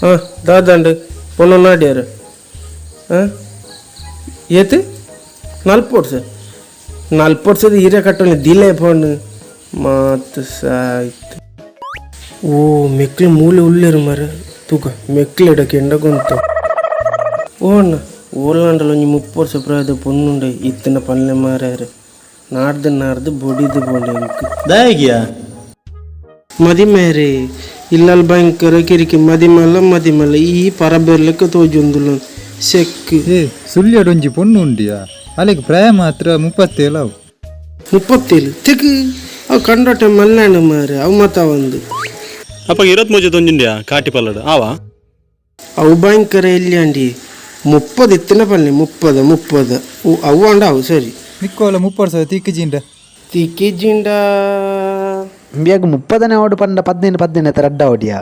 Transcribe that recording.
ಹಾಂ, ದಾದಂಡು ಪೊಣ್ಣು ನಾಡ್ಯಾರ? ಹಾಂ, ಏತ್? 40 ವರ್ಷ? 40 ವರ್ಷದ ಹಿರಿಯ ಕಟ್ಟೋಣ ದಿಲೆ ಫೋನ್ ಮಾತು ಸಾಯ್ತು. ಓ, ಮೆಕ್ಲು ಮೂಲೆ ಉಳ್ಳೇರು ಮರ ತೂಕ ಮೆಕ್ಲು ಎಡಕ್ಕೆ ಎಂಡಗೊಂತ. ಓ ಅಣ್ಣ, ಓಲಾಂಡಲ ಒಂಜಿ 30 ವರ್ಷ ಪ್ರಾಯದ ಪೊಣ್ಣುಂಡೆ ಇತ್ತಿನ ಪಲ್ಲೆ ಮಾರ್ಯಾರ. ನಾಡ್ದು ನಾಡ್ದು ಬೊಡಿದು ಬೋಂಡೆ ಎಂಕ್. ದಾಯೆಗಿಯಾ? ಮದಿಮೇರೆ ಇಲ್ಲಲ್ ಭಯಂಕರ ಕಿರಿಕಿ. ಮದಿಮಲ್ಲ ಮದಿಮಲ್ಲ ಈ ಪರಬೆರ್ಲೆಕ್ಕ ತೋಜೊಂದುಲ್ಲ ಸೆಕ್. ಏ, ಸುಳ್ಯಡೊಂಜಿ ಪೊಣ್ಣು ಉಂಡಿಯಾ, ಅಲೆಗ್ ಪ್ರಾಯ ಮಾತ್ರ 37 ಅವು. 37 ತೆಗ್ ಅವು ಕಂಡೋಟೆ ಮಲ್ನಾಣ ಮಾರೆ, ಅವು ಮತ ಒಂದು. ಅಪ್ಪ, 23 ತೊಂಜಿಂಡಿಯಾ ಕಾಟಿ ಪಲ್ಲಡು ಆವಾ? ಅವು ಭಯಂಕರ ಎಲ್ಲಿ ಅಂಡಿ, 30 ಇತ್ತಿನ ಪಲ್ಲೆ, 30 30 ಅವು ಅಂಡ ಅವು ಸರಿ. ನಿಕ್ಕೋಲ 30 ವರ್ಷ ತಿಕ್ಕಿಜಿಂಡ? ತಿಕ್ಕಿಜಿಂಡ. ಇಂಬಿಯಾಗ 30ನೇ ಓಡು ಪಂಡ 15 15 ಎತ್ತ ರಡ್ಡ ಓಡಿಯಾ.